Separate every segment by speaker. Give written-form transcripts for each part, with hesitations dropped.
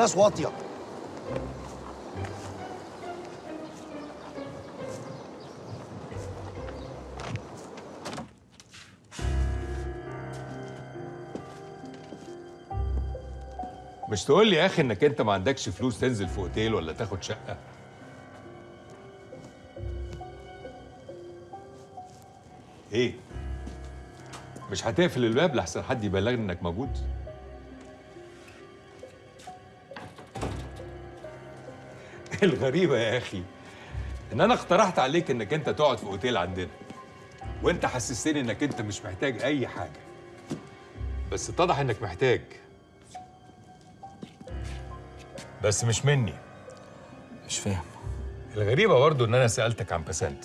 Speaker 1: ناس واطية.
Speaker 2: مش تقول لي يا اخي انك انت ما عندكش فلوس تنزل في اوتيل ولا تاخد شقه؟ ايه؟ مش هتقفل الباب لحسن حد يبلغني انك موجود؟ الغريبة يا اخي ان انا اقترحت عليك انك انت تقعد في اوتيل عندنا، وانت حسستني انك انت مش محتاج اي حاجة، بس اتضح انك محتاج، بس مش مني.
Speaker 3: مش فاهم.
Speaker 2: الغريبة برضه إن أنا سألتك عن بسنت،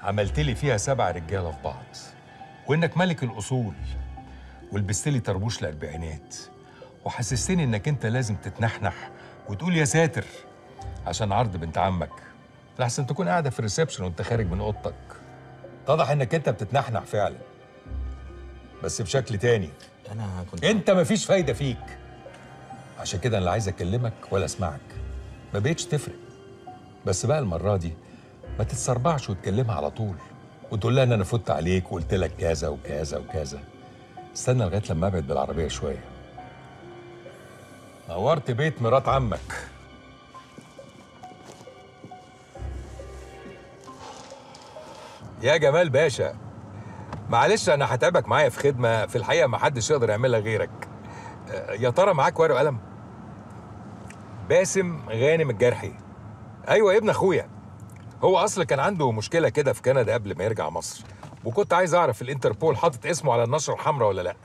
Speaker 2: عملت لي فيها 7 رجالة في بعض، وإنك ملك الأصول، ولبست لي طربوش الأربعينات، وحسستني إنك أنت لازم تتنحنح وتقول يا ساتر عشان عرض بنت عمك، لحسن تكون قاعدة في ال reception وأنت خارج من أوضتك. اتضح إنك أنت بتتنحنح فعلا، بس بشكل تاني.
Speaker 3: أنا كنت
Speaker 2: أنت مفيش فايدة فيك، عشان كده انا لا عايز اكلمك ولا اسمعك، ما بقتش تفرق. بس بقى المرة دي ما تتسربعش وتكلمها على طول وتقول لها ان انا فوت عليك وقلت لك كذا وكذا وكذا. استنى لغاية لما ابعد بالعربية شوية. نورت بيت مرات عمك. يا جمال باشا، معلش انا هتعبك معايا في خدمة في الحقيقة ما حدش يقدر يعملها غيرك. يا ترى معاك ورقة وقلم؟ باسم غانم الجرحي. ايوه ابن اخويا. هو اصلا كان عنده مشكلة كده في كندا قبل ما يرجع مصر، وكنت عايز اعرف الانتربول حاطط اسمه على النشرة الحمراء ولا لا.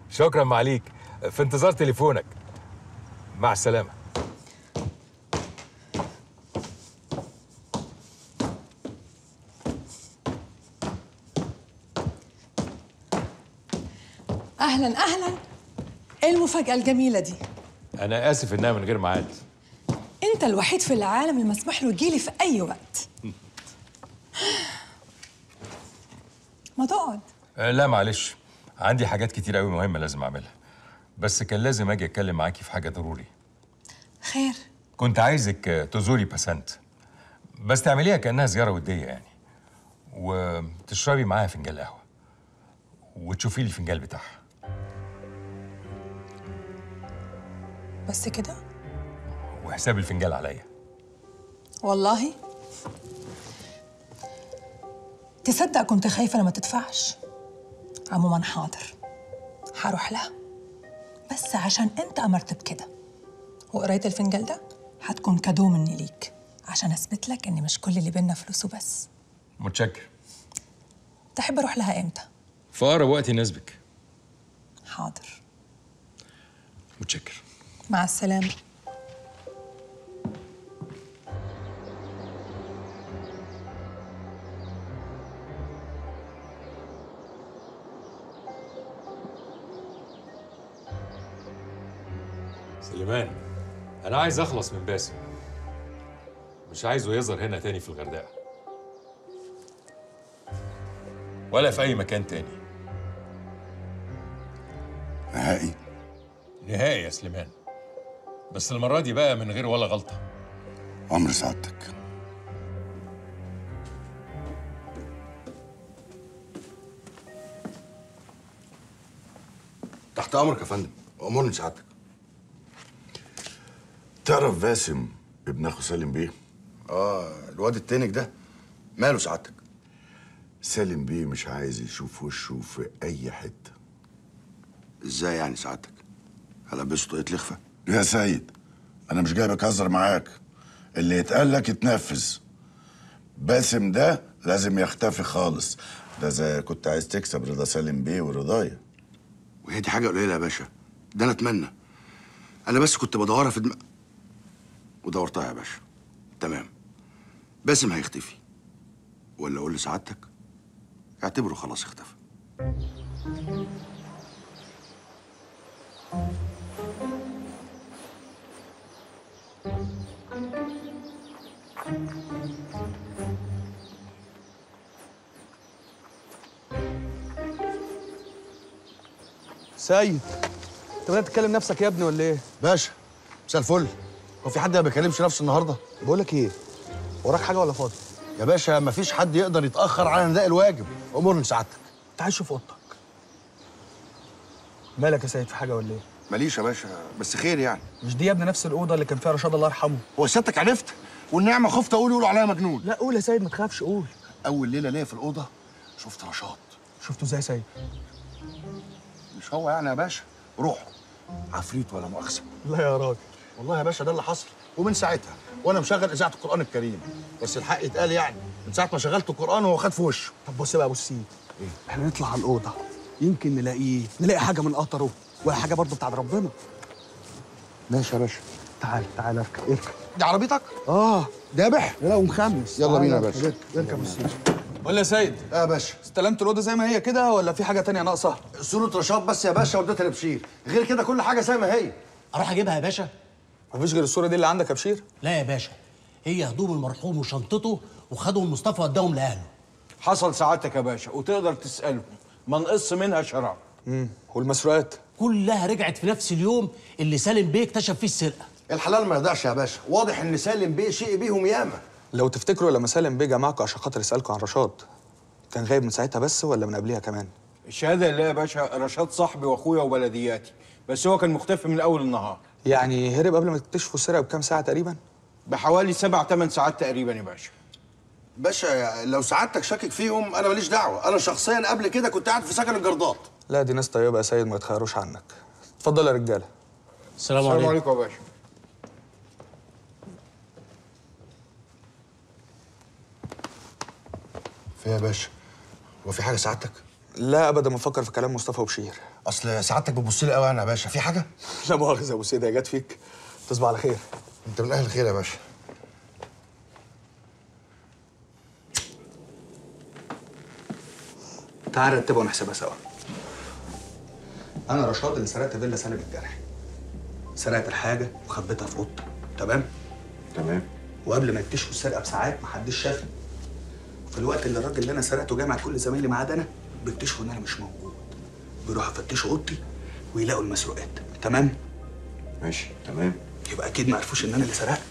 Speaker 2: شكرا معاليك، في انتظار تليفونك. مع السلامة.
Speaker 4: اهلا اهلا. ايه المفاجأة الجميلة دي؟
Speaker 2: أنا آسف إنها من غير ميعاد.
Speaker 4: أنت الوحيد في العالم المسموح له يجيلي في أي وقت. ما تقعد.
Speaker 2: لا معلش، عندي حاجات كتير قوي مهمة لازم أعملها. بس كان لازم أجي أتكلم معاكي في حاجة ضروري.
Speaker 4: خير؟
Speaker 2: كنت عايزك تزوري بسنت، بس تعمليها كأنها زيارة ودية يعني، وتشربي معاها فنجان قهوة، وتشوفي لي الفنجان بتاعها.
Speaker 4: بس كده؟
Speaker 2: وحساب الفنجان عليا.
Speaker 4: والله؟ تصدق كنت خايفة لما تدفعش. عموما حاضر، هروح لها، بس عشان انت امرت بكده. وقراية الفنجان ده هتكون كادو مني ليك، عشان اثبت لك ان مش كل اللي بينا فلوسه بس.
Speaker 2: متشكر.
Speaker 4: تحب اروح لها امتى؟
Speaker 2: في اقرب وقت يناسبك.
Speaker 4: حاضر.
Speaker 2: متشكر.
Speaker 4: مع السلامة.
Speaker 2: سليمان، أنا عايز أخلص من باسم، مش عايزه يظهر هنا تاني في الغردقة ولا في أي مكان تاني.
Speaker 5: نهائي؟
Speaker 2: نهائي يا سليمان، بس المرة دي بقى من غير ولا غلطة.
Speaker 5: أمر سعادتك.
Speaker 1: تحت أمرك يا فندم، أمرني سعادتك.
Speaker 5: تعرف باسم ابن أخو سالم بيه؟
Speaker 1: الواد التاني ده ماله سعادتك؟
Speaker 5: سالم بيه مش عايز يشوف وشه في أي حتة.
Speaker 1: إزاي يعني سعادتك؟ هلبسه طاقية لخفة؟
Speaker 5: يا سيد، أنا مش جايبك أهزر معاك، اللي يتقال لك يتنفذ. باسم ده لازم يختفي خالص، ده زي كنت عايز تكسب رضا سالم بيه ورضايا.
Speaker 1: وهي دي حاجة قليلة يا باشا، ده أنا أتمنى. أنا بس كنت بدورها في دماغي ودورتها يا باشا. تمام، باسم هيختفي، ولا أقول لسعادتك اعتبره خلاص اختفى.
Speaker 6: سيد، انت بدأت تتكلم نفسك يا ابني ولا ايه؟
Speaker 1: باشا مساء الفل. هو في حد ما بيكلمش نفسه النهارده؟
Speaker 6: بقول لك ايه؟ وراك حاجة ولا فاضي؟
Speaker 1: يا باشا مفيش حد يقدر يتاخر على نداء الواجب، امورني سعادتك.
Speaker 6: انت عايز تشوف اوضتك. مالك يا سيد، في حاجة ولا ايه؟
Speaker 1: ماليش يا باشا، بس خير يعني.
Speaker 6: مش دي يا ابني نفس الاوضة اللي كان فيها رشاد الله يرحمه؟
Speaker 1: هو سيادتك عرفت؟ والنعمة خفت اقول يقولوا عليا مجنون.
Speaker 6: لا قول يا سيد ما تخافش قول.
Speaker 1: اول ليلة ليا في الاوضة شفت رشاد.
Speaker 6: شفته ازاي يا سيد؟
Speaker 1: مش هو يعني يا باشا، روحه عفريت ولا مؤاخذة.
Speaker 6: لا يا راجل.
Speaker 1: والله يا باشا ده اللي حصل، ومن ساعتها وانا مشغل اذاعة القران الكريم، بس الحق يتقال يعني من ساعة ما شغلت القران وهو خد في وشه.
Speaker 6: طب بص بقى يا ابو السيد، ايه؟ احنا نطلع على الاوضة يمكن نلاقيه، نلاقي حاجة من قطرة ولا حاجة برضه بتاعت ربنا.
Speaker 1: ماشي يا باشا.
Speaker 6: تعال تعال اركب اركب.
Speaker 1: دي عربيتك؟
Speaker 6: اه
Speaker 1: دابح؟
Speaker 6: لا ومخمس.
Speaker 1: يلا بينا يا باشا.
Speaker 6: اركب يا سيدي. قول لي يا سيد.
Speaker 1: اه يا باشا.
Speaker 6: استلمت الاوضة زي ما هي كده ولا في حاجة تانية ناقصه؟
Speaker 1: صوره رشاد بس يا باشا وديتها لبشير، غير كده كل حاجة زي ما هي.
Speaker 7: اروح اجيبها يا باشا؟
Speaker 6: مفيش غير الصورة دي اللي عندك يا بشير؟
Speaker 7: لا يا باشا، هي هدوم المرحوم وشنطته وخدهم مصطفى وداهم لاهله.
Speaker 8: حصل سعادتك يا باشا وتقدر تساله، ما نقص منها شراب.
Speaker 6: والمسروقات؟
Speaker 7: كلها رجعت في نفس اليوم اللي سالم بيه اكتشف فيه السرقة.
Speaker 1: الحلال ما يضيعش يا باشا، واضح ان سالم بيه شيء بيهم ياما.
Speaker 6: لو تفتكروا لما سالم بيه جمعكم عشان خاطر يسالكم عن رشاد، كان غايب من ساعتها بس ولا من قبليها كمان؟
Speaker 8: الشهادة لله يا باشا، رشاد صاحبي واخويا وبلدياتي، بس هو كان مختفي من اول النهار.
Speaker 6: يعني هرب قبل ما تكتشفوا السرقة بكام ساعة تقريبا؟
Speaker 8: بحوالي 7 8 ساعات تقريبا يا باشا.
Speaker 1: باشا لو سعادتك شاكك فيهم انا ماليش دعوه، انا شخصيا قبل كده كنت قاعد في سكن الجردات.
Speaker 6: لا دي ناس طيبة يا سيد ما يتخيروش عنك. اتفضل يا رجاله.
Speaker 7: السلام عليكم.
Speaker 8: السلام عليكم يا باشا.
Speaker 1: في يا باشا؟ هو في حاجة سعادتك؟
Speaker 6: لا ابدا، بفكر في كلام مصطفى وبشير.
Speaker 1: اصل سعادتك بتبص لي قوي انا يا باشا، في حاجة؟
Speaker 6: لا مؤاخذة يا ابو سيد، هي جت فيك. تصبح على خير.
Speaker 1: انت من اهل الخير يا باشا.
Speaker 6: تعال رتبها ونحسبها سوا. انا رشاد اللي سرقت فيلا سالم الجرحي. سرقت الحاجة وخبيتها في اوضته، تمام؟
Speaker 9: تمام.
Speaker 6: وقبل ما يكتشفوا السرقة بساعات محدش شافني. في الوقت اللي الراجل اللي انا سرقته جاي مع كل زمايلي ما عدا انا، بيكتشفوا ان انا مش موجود. بيروحوا يفتشوا اوضتي ويلاقوا المسروقات، تمام؟
Speaker 9: ماشي تمام.
Speaker 6: يبقى اكيد ما عرفوش ان انا اللي سرقت.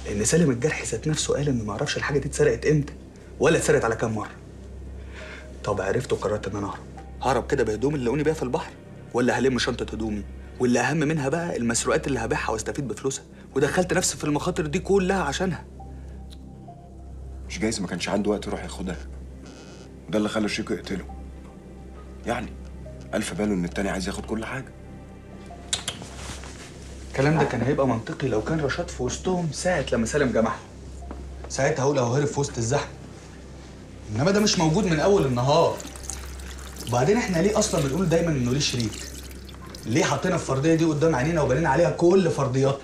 Speaker 6: لان سالم الجرحي ذات نفسه قال انه ما يعرفش الحاجة دي اتسرقت امتى ولا اتسرقت على كام مرة. طب عرفت وقررت ان انا اهرب. ههرب كده بهدومي اللي لاقوني بيها في البحر، ولا هلم شنطه هدومي، واللي اهم منها بقى المسروقات اللي هبيعها واستفيد بفلوسها، ودخلت نفسي في المخاطر دي كلها عشانها.
Speaker 9: مش جايز ما كانش عنده وقت يروح ياخدها، وده اللي خلى شيكو يقتله. يعني ألف باله إن التاني عايز ياخد كل حاجة.
Speaker 6: الكلام ده كان هيبقى منطقي لو كان رشاد في وسطهم ساعة لما سالم جمعهم. ساعتها هقول هو هرب في وسط الزحمة. إنما ده مش موجود من أول النهار. وبعدين إحنا ليه أصلاً بنقول دايماً إنه ليه شريك؟ ليه حطينا الفرضية دي قدام عينينا وبنينا عليها كل فرضياتنا؟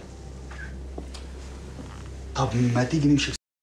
Speaker 6: طب ما تيجي نمشي